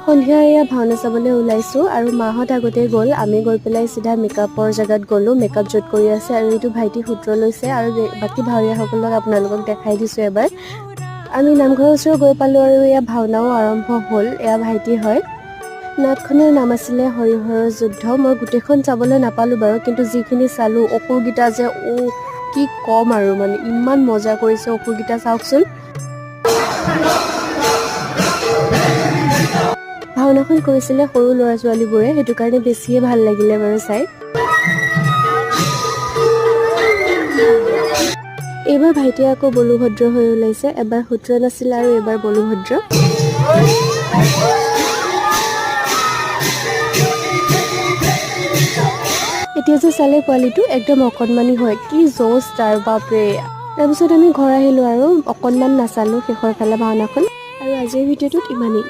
সন্ধিয়া এয়া ভাওনা চাবলৈ ওলাইছোঁ আৰু মাহঁত আগতে গ'ল। আমি গৈ পেলাই চিধা মেকআপৰ জেগাত গ'লোঁ, মেকআপ য'ত কৰি আছে। আৰু এইটো ভাইটি সূত্ৰ লৈছে আৰু বাকী ভাৱৰীয়াসকলক আপোনালোকক দেখাই দিছোঁ এবাৰ। আমি নামঘৰৰ ওচৰ গৈ পালোঁ আৰু এয়া ভাওনাও আৰম্ভ হ'ল। এয়া ভাইটি হয়। নাটখনৰ নাম আছিলে হৰিহৰৰ যুদ্ধ। মই গোটেইখন চাবলৈ নাপালোঁ বাৰু, কিন্তু যিখিনি চালোঁ, অসুৰকেইটা যে অ' কি ক'ম আৰু, মানে ইমান মজা কৰিছে অসুৰকেইটা, চাওকচোন। ভাওনাখন কৰিছিলে সৰু ল'ৰা ছোৱালীবোৰে, সেইটো কাৰণে বেছিয়ে ভাল লাগিলে বাৰু চাই। এইবাৰ ভাইটিয়ে আকৌ বলোভদ্ৰ হৈ ওলাইছে। এবাৰ সূত্ৰ নাছিলে আৰু এইবাৰ বলোভদ্ৰ। এতিয়া যে চালে পোৱালিটো একদম অকণমানি হয়, কি জোচ তাৰ, বাপৰে। তাৰপিছত আমি ঘৰ আহিলোঁ আৰু অকণমান নাচালোঁ শেষৰ ফালে ভাওনাখন। আৰু আজিৰ ভিডিঅ'টোত ইমানেই।